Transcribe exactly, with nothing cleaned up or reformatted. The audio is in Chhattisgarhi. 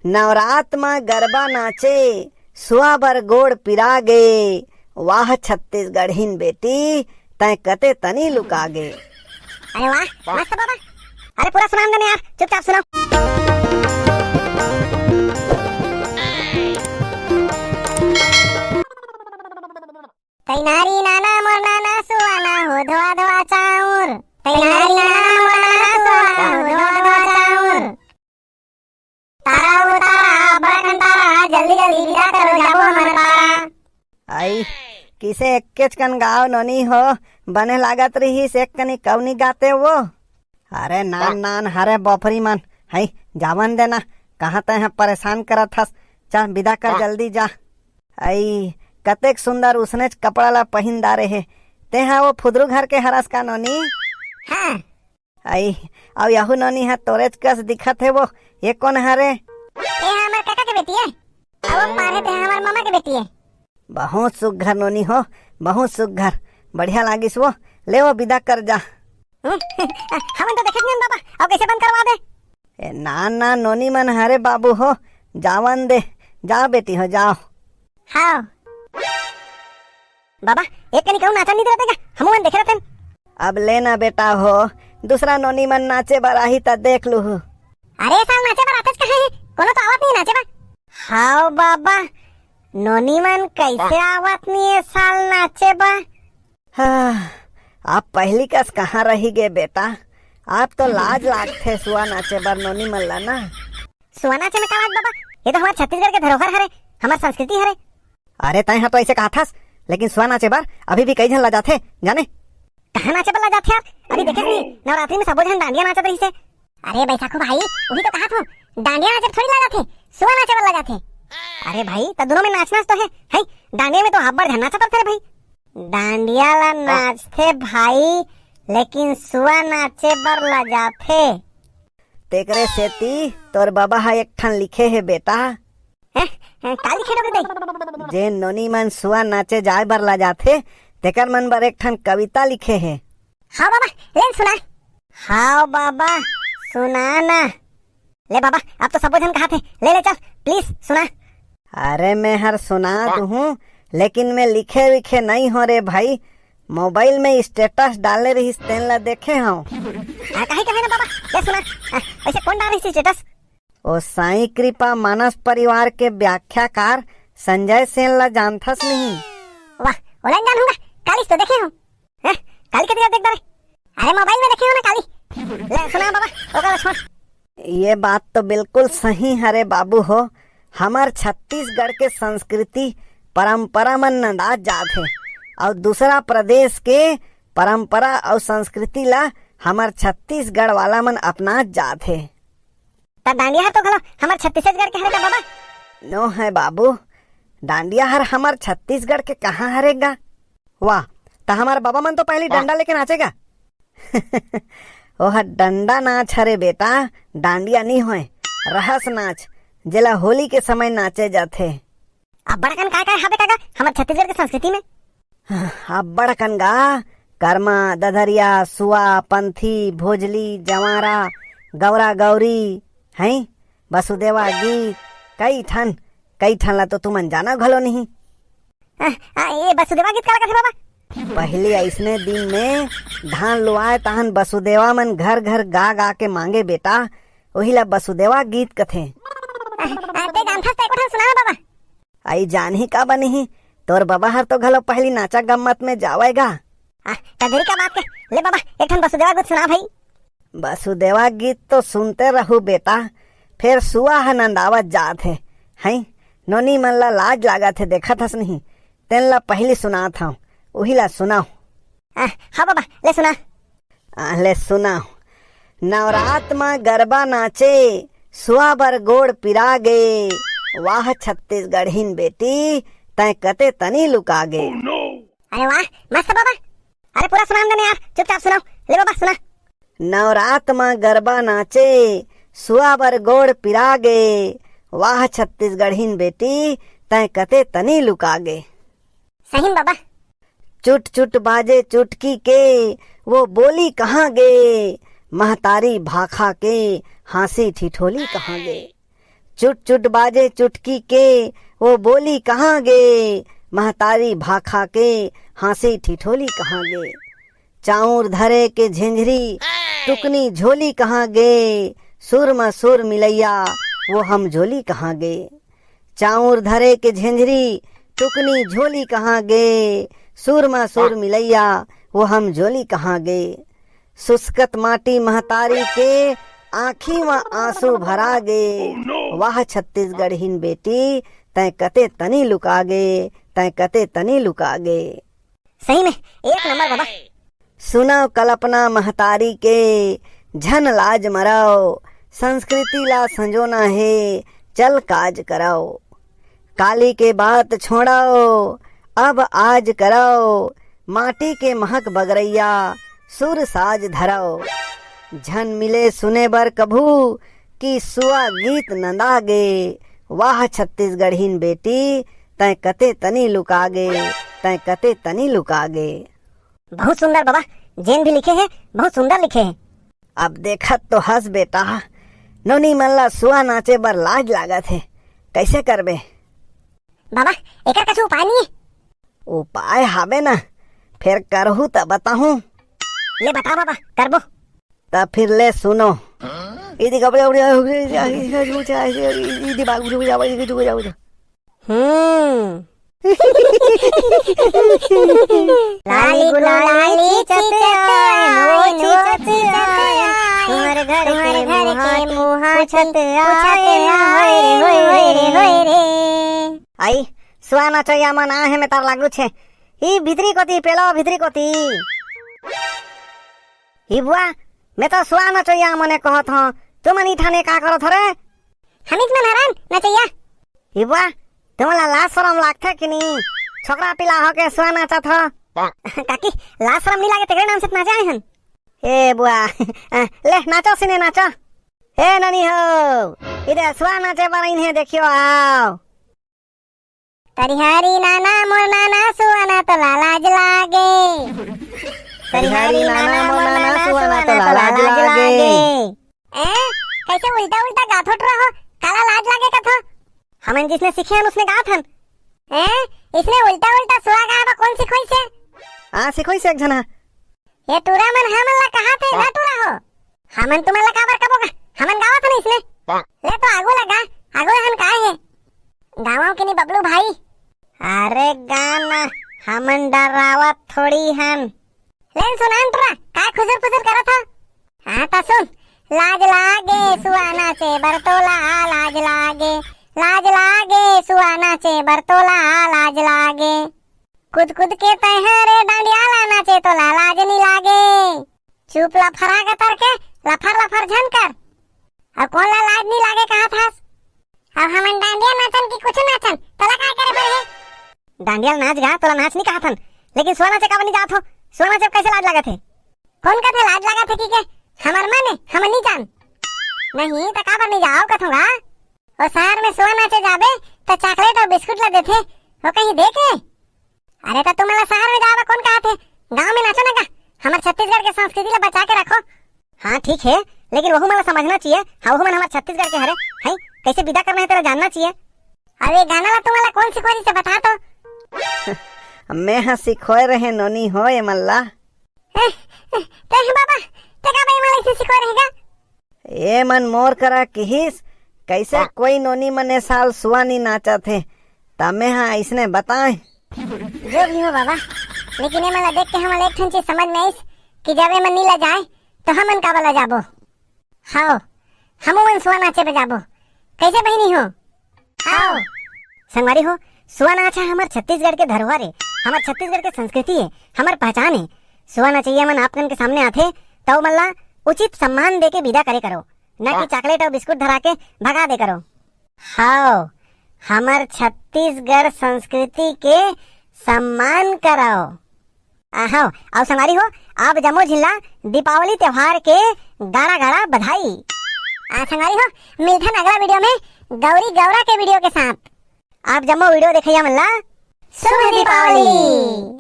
नवरात म गरबा नाचे, सुआ बर गोड़ पिरा गे। वाह छत्तीसगढ़िन बेटी, तैं कते तनी लुका गे। अरे वाह, मस्त बाबा। अरे पूरा सुनान देना यार, चुपचाप सुनाओ। तैनारी नाना मोर नाना सुआना हो धोआ धोआ चाउर। तैनारी नाना मोर नाना सुआना हो धोआ धोआ चाउर। तारा ओ तारा, अब्बड़ अकन तारा, जल्दी जल्दी विदा करो, जाबो हमर पारा। आई, किसे एक्केच कन गाव नोनी हो, बने लागत रहिस एक कनी कवनी गाते वो। अरे नान नान हरे बफरी मन, हई जावन देना, कहाँ तैं ह परेशान करत हस, चल विदा कर जल्दी जा। आई, कतेक सुंदर उसनेच कपड़ा ला पहिन डारे हे, तें ह वो फुदरू घर के हरस का नोनी? हाँ। आई, अउ यहू नोनी ह तोरेच कस दिखत हे वो, ये कोन हरे? ए हमर काका के बेटी हे। अउ वो पारे ते हमर मामा के बेटी हे। बहुत सुग्घर नोनी हो, बहुत सुग्घर, बढ़िया लागिस वो, ले वो विदा कर जा। हम्म, हमन तो देखे नहीं बाबा, अउ कैसे बंद करवा दे? ए, ना ना नोनी मन हरे बाबू हो, जावन दे, जाओ बेटी हो जाओ। हाँ। बाबा, एक कनी कहूँ नाचा नहीं रहते का? हमू मन देखे रहते। अब ले ना बेटा हो, दूसरा नोनी मन नाचे बर आही त देख लूहू। अरे साल नाचे बर आतेच कहे हे, कोनो तो आवत नहीं नाचे बर। हाव बाबा, नोनी मन कैसे आवत नहीं ये साल नाचे बर? हाँ, अब पहली कस कहाँ रही गे बेटा, अब तो लाज लागथे सुआ नाचे बर नोनी मन ला ना। सुआ नाचे में का बात बाबा? ये तो हमार छत्तीसगढ़ के धरोहर हरे, हमार संस्कृति हरे। अरे तैं ह तो ऐसे कहा थस, लेकिन सुआ नाचे बर अभी भी कई झन ला जाथे, जाने? कहाँ नाचे बर ला जाथे यार? अभी देखे नहीं, नवरात्रि में सबो झन डांडिया नाचत रहिसे। अरे बैसाखू भाई, वही तो कहा थू, डांडिया नाचे थोड़ी ला जाथे, सुआ नाचे बर ला जाथे। अरे भाई, त दोनों में नाचना तो है, है? डांडिया में तो अब्बड़ झन नाचत रथे रे भाई। डांडिया ला नाचथे भाई, लेकिन सुआ नाचे बर ला जाथे। तेकरे सेती तोर बाबा ह एक ठन लिखे हे बेटा। हैं? हैं, का लिखे डोकरी दई? जे नोनी मन सुआ नाचे जाए बर ला जाथे, तेकर मन बर एक ठन कविता लिखे हे। हाँ बाबा, ले सुना। हाँ बाबा, सुना ना। ले बाबा, अब तो सबो झन कहा थे, ले ले चल, please सुना। अरे मैं हर सुना दूहूँ, लेकिन मैं लिखे विखे नहीं हो रे भाई, मोबाइल में status डाले रहिस तेन ला देखे हूँ। हाँ, कहीं कहे ना बाबा, ले सुना। हाँ, वैसे कौन डाल रही थी status? ओ साईं कृपा मानस परिवार के व्याख्याकार संजय सेन ला जानथस नहीं? वाह, ओला जानूंगा, कालिस तो देखे हूँ। हैं? काली के दिया देख बारे। अरे मोबाइल में देखे हो ना काली। ले सुना बाबा, ओकर छोड़। ये बात तो बिल्कुल सही हरे बाबू हो, हमर छत्तीसगढ़ के संस्कृति परंपरा मन नंदात जात हे, अउ दूसरा प्रदेश के परंपरा अउ संस्कृति ला हमर छत्तीसगढ़ वाला मन अपनात जात हे। त डांडिया हर तो घलो हमर छत्तीसगढ़ के हरे का बाबा? नो है बाबू, डांडिया हर हमर छत्तीसगढ़ के कहाँ हरे गा? वाह, त हमर बाबा मन तो पहली डंडा लेके नाचे गा। ओह डंडा नाच हरे बेटा, डांडिया नी होय, रहस नाच, जेला होली के समय नाचे जाथे। अब्बड़ अकन काय काय हाबे काका हमर छत्तीसगढ़ के संस्कृति में? अब्बड़ अकन गा, करमा, दधरिया, सुआ, पंथी, भोजली, जवारा, गौरा गौरी, हैं, बसुदेवा गीत, कई ठन, कई ठन ला तो तुमन जाना घलो नहीं। आ, आ, ये बसुदेवा गीत काला कथे बाबा? पहली अइसने दिन में धान लुआए तहन बसुदेवा मन घर घर गा गा के मांगे बेटा, ओही ला बसुदेवा गीत कथे। आ, आ, ते जानथस त एको ठन सुना बाबा। आई जानही का बनही, तोर बाबा हर तो घलो पहली नाचा गम्मत में जावय गा। आ, कजरी का बात के, ले बाबा, एक ठन बसुदेवा गीत सुना भाई। बसुदेवा गीत तो सुनते रहू बेटा, फेर सुआ ह नंदावत जात हे। हैं, नोनी मन ला लाज लागत हे, देखत हस नहीं, तेन ला पहली सुनात हंव, उही ला सुनाओ। आ, हाँ बाबा, ले सुना। आ, ले सुनाओ। नवरात म गरबा नाचे, सुआ बर गोड़ पिरा गे। वाह छत्तीसगढ़िन बेटी, तैं कते तनी लुका गे। अरे वाह, मस्त बाबा। अरे पूरा सुनान देना यार, चुपचाप सुनाओ। ले बाबा सुना। नवरात म गरबा नाचे, सुआ बर गोड़ पिरा गे। वाह छत्तीसगढ़िन बेटी, तैं कते तनी लुका गे। सही में बाबा। चुट चुट बाजे चुटकी के, वो बोली कहाँ गे? महतारी भाखा के, हाँसी ठिठोली कहाँ गे? चुट चुट बाजे चुटकी के, वो बोली कहाँ गे? महतारी भाखा के, हाँसी ठिठोली कहाँ गे? चाउर धरे के झेंझरी, टुकनी झोली कहाँ गे? सुर म सुर मिलैया, वो हम झोली कहाँ गे? चाउर धरे के झेंझरी, टुकनी झोली कहाँ गे? सुर म सुर मिलैया, वो हम झोली कहाँ गे? सुस्कत माटी महतारी के, आँखी म आँसू भरा गे। वाह छत्तीसगढ़िन बेटी, तैं कते तनी लुका गे, तैं कते तनी लुका गे। सही में एक नंबर बाबा। सुनव कल्पना महतारी के, झन लाज मरव, संस्कृति ला संजोना हे, चल काज करव। काली के बात छोड़व, अब आज करव, माटी के महक बगरैया, सुर साज धरव। झन मिले सुने बर कभू, कि सुआ गीत नंदा गे। वाह छत्तीसगढ़िन बेटी, तैं कते तनी लुका गे, तैं कते तनी लुका गे। बहुत सुंदर बाबा, जेन भी लिखे हे, बहुत सुंदर लिखे हे। अब देखत तो हस बेटा, नोनी मन ला सुआ नाचे बर लाज लागत हे, कैसे करबे? बाबा, एकर कछु उपाय नहीं है? उपाय हावे ना, फेर करहू त बताहूँ। ले बता बाबा, करबो। त फिर ले सुनो। इदी कपड़े उड़े हो गए, इदी बाग उड़े जावा, इदी उड़े जावा। हम्म। लाली गुलाली छते आए, नोची छते आए, तुम्हारे घर के मुहा छते आए, होए रे, होए रे, होए रे। आई, सुआ नचैया मन आहे में तार लागू छे। ई भीतरी कोती पेलो, भीतरी कोती। ई बुआ, मैं तो सुआ नचैया मने कहत हूँ, तुमन इठाने का करत हो रे? हमित मन हरन नचैया। ई बुआ, तुमन ला लाज शरम लागथे कि नी? छोकरा पिला होके सुआ नाचत हो। काकी, लाज शरम नी लागे, तेरे नाम से नाचे आए हन। ए बुआ, ले नाचो सिने नाचो। ए ननी हो, इधर सुआ नाचे बर आइन हे, देखियो आओ। करिहारी नाना मोर नाना सुआना तोला लाज लागे। करिहारी नाना मोर नाना सुआना तोला लाज लागे। ए, कैसे उल्टा उल्टा गाथोट रहो, काला लाज लागे कथो। हमन जिसने सीखे हन उसने गात हन। ए, इसने उल्टा उल्टा सुआ गाय बा कौन सिखोई से? आ सिखोई से एक झना। ये टूरा मन हमन ला कहा थे ना टूरा हो। हमन तुमन ला काबर कबो का? हमन गावत हन इसने। ले तो आगू लगा, आगू हन काय हे? गावव कि नी बबलू भाई? अरे गाना, हमन डरावत थोड़ी हन। लेन सुनान टूरा, काय खुजर पुजर करत हो? हाँ त सुन। लाज लागे सुआ नाचे बर तोला, लाज लागे, लाज लागे सुआ नाचे बर तोला, लाज लागे। कूद कूद के तैं हरे डांडिया ला नाचे तोला लाज नी लागे। चुप लफरा के तर के लफर लफर झन कर। अउ कौन ला लाज नी लागे कहा थास? अब हमन डांडिया नाचन की कुछ नाचन, तोला काय करे पड़े हे? डांडिया नाच गा, तोला नाच नी कहा थन, लेकिन सुआ नाचे काबर नी जात हो? सुआ नाचे कैसे लाज लागत हे? कौन कथे लाज लागत हे कि के? हमर मन हे, हमन नी जान। नहीं त काबर नी जाओ कथों गा? ओ शहर में सुआ नाचे जाबे त चॉकलेट अउ बिस्कुट ला देथे, ओ कहीं देखे? अरे त तुमन ला शहर में जाबे कौन कहा थे? गांव में नाचो ना गा, हमर छत्तीसगढ़ के संस्कृति ला बचा के रखो। हाँ ठीक है, लेकिन वहू मन ला समझना चाहिए। हाँ, वहू मन हमर छत्तीसगढ़ के हरे, हैं? कैसे विदा करना है तेला जानना चाहिए। अरे गाना ला तुमन ला कौन सिखोय से बता तो? मैं हा सिखोय रहे नोनी हो ए मन ला। ए, ए, ते हे बाबा, ते का भाई मला इसे सिखोय रहेगा? ए मन मोर करा किहिस, कैसे कोई नोनी मन ए साल सुआ नी नाचत हे, त मैं हा इसने बताए। जो भी हो बाबा, लेकिन ए मन ला देख के हमला एक ठन चीज समझ में आइस कि जब ए मन नी ला जाए, तो हमन काबर ला जाबो? हाओ, हमू मन सुआ नाचे बर जाबो। कैसे बहिनी हो? हाओ। संगवारी हो, सुआ नाच ह हमर छत्तीसगढ़ के धरोहर ए, हमर छत्तीसगढ़ के संस्कृति ए, हमर पहचान ए। सुआ नचैया मन आप मन के सामने आथे, त ओमन ला उचित सम्मान दे के विदा करे करो, न कि चॉकलेट अउ बिस्कुट धरा के भगा दे करो। हाओ, हमर छत्तीसगढ़ संस्कृति के सम्मान करो। आहो, अउ संगवारी हो, आप जम्मो झिन ला दीपावली त्योहार के गाड़ा गाड़ा बधाई। आ संगवारी हो, मिलथन अगला वीडियो में गौरी गौरा के वीडियो के साथ। आप जम्मो वीडियो देखइया मन ला शुभ दीपावली।